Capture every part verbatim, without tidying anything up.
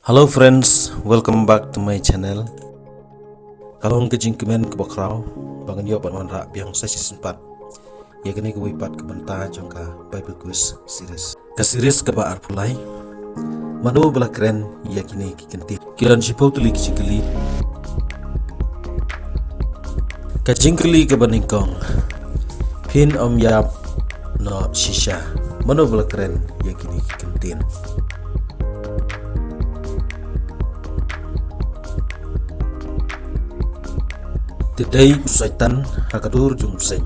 Hello friends, welcome back to my channel. Ka long ka jingkmen kaba khraw ba ngan ïoh ban wanrah biang sa shisien pat ïa kane kawei pat ka bynta jong ka Bible Quiz series. Ka series kaba arphew lai. Mano ba la kren ïa kine ki kyntien? Ki don shiphew tylli ki jingkylli. Ka jingkylli kaba nyngkong. Phin ym ïap noh shisha. Mano ba la kren ïa kine ki kyntien? Te dei u Soitan ha ka dur jong u bseiñ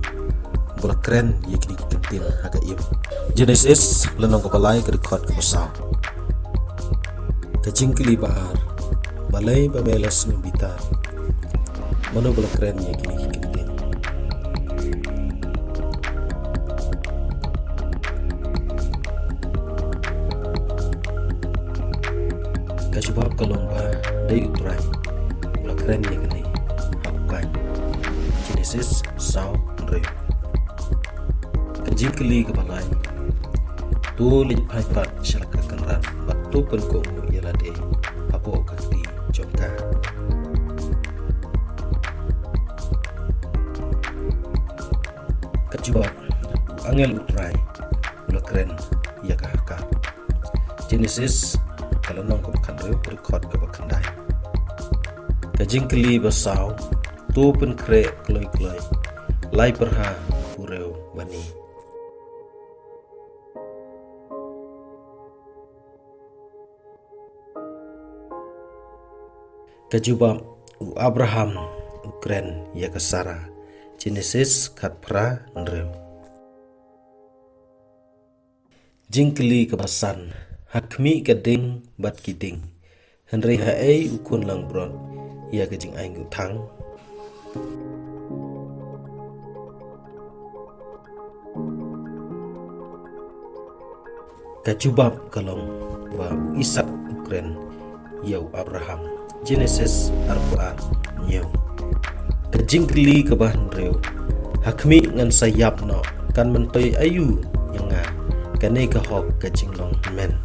ba la kren ïa kine ki kyntien ha ka im. Genesis lynnong kaba lai ka dkhot kaba saw. Ka jingkylli ba ar. Balei ba me la sngewbitar? Mano ba la kren ïa kine ki kyntien? Ka jubab ka long ba dei u Trai ba la kren ïa kane ha u Kain. Genesis saw hynriew. Ka jingkylli kaba lai. To leit phai pat sha la ka kynrad bad to pynkohnguh ïa lade hapoh ka kti jong ka. Ka jubab, u angel u Trai u la kren ïa ka ha ka. Genesis ka lynnong kaba khathynriew ka dkhot kaba khyndai. Ka jingkylli ba saw. To pynkhreh kloi kloi lai pyrha purew bani. Ka jubab, u Abraham u kren ïa ka Sara. Genesis khatphra hynriew. Jingkylli kaba san. Ha khmih ka ding bad ki ding. Hynrei haei u khun langbrot ïa ka jingainguh thang? Ka jubab ka long ba u Isak u kren ïa u Abraham. Genesis arphew ar hynñiew. Ka jingkylli kaba hynriew. Ha khmih ngan sa ïap noh, kan myntoi aïu ïa nga? Kane ka hok ka jinglong hynmen.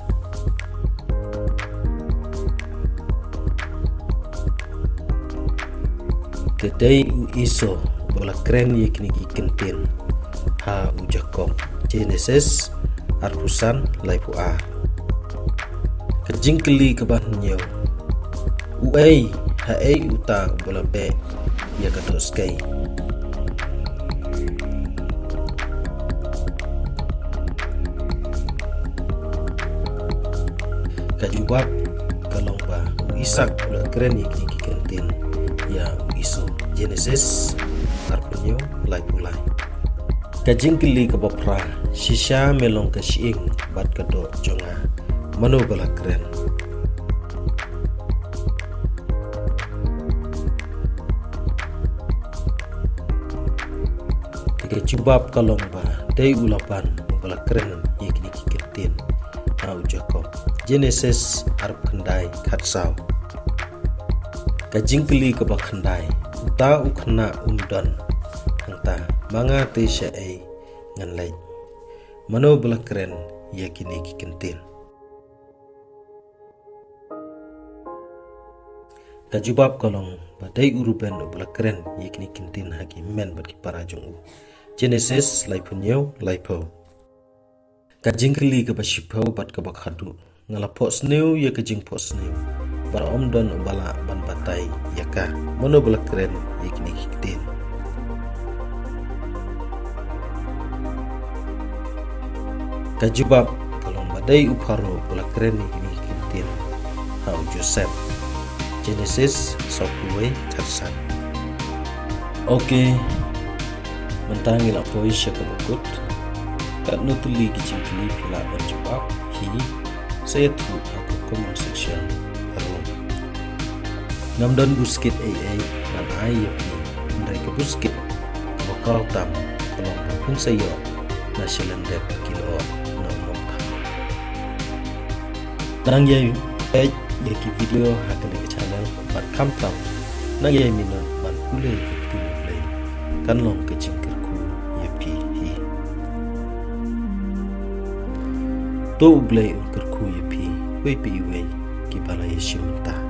Te dei u Esau ba la kren ïa kine ki kyntien ha u Jakob. Genesis arphew san laiphew ar. Ka jingkylli kaba hynñiew. Uei, haei uta uba la beh ïa ka dohskei? Ka jubab ka long ba u Isak u la kren ïa kine ki kyntien ïa u Esau. Genesis arphew hynñiew laiphew lai. Ka jingkylli kaba phra. Shisha me long ka shyieng bad ka doh jong nga. Mano ba la kren? Te ka jubab ka long ba dei u Laban uba la kren ïa kine ki kyntien ha u Jakob. Genesis arphew khyndai khatsaw. Ka jingkylli kaba khyndai. Uta u khynnah um don hangta, ma nga te shaei ngan leit? Mano ba la kren ïa kine ki kyntien? Ka jubab ka long ba dei u Ruben uba la kren ïa kine ki kyntien ha ki hynmen bad ki para jong u. Genesis laiphew hynñiew laiphew. Ka jingkylli kaba shiphew bad kaba khadduh. Nga la phohsniew ïa ka jingphohsniew bad ym don uba lah ban batai ïa ka. Mano ba la kren ïa kine ki kyntien? Ka jubab ka long ba dei u Pharaoh ba la kren ïa kine ki kyntien ha u Joseph. Genesis sawphew wei khatsan. Ok. Mynta ngi la poi sha kaba kut. Katno tylli ki jingkylli phi lah ban jubab hi? Sa ïathuh ha ka comment section harum. Ngam don buskit ei ei ban ai ïa phi, hynrei ka buskit kaba khraw tam ka long ba phin sa ïoh na shalyndet ki lyoh na u nongthaw. Nang ïai peit ïa ki video ha kane ka channel bad khamtam nang ïai minot ban pule ïa ki ktien U Blei, kan long ka jingkyrkhu ïa phi hi. To U Blei un kyrkhu ïa phi iwei pa iwei, ki ba la ïashim mynta.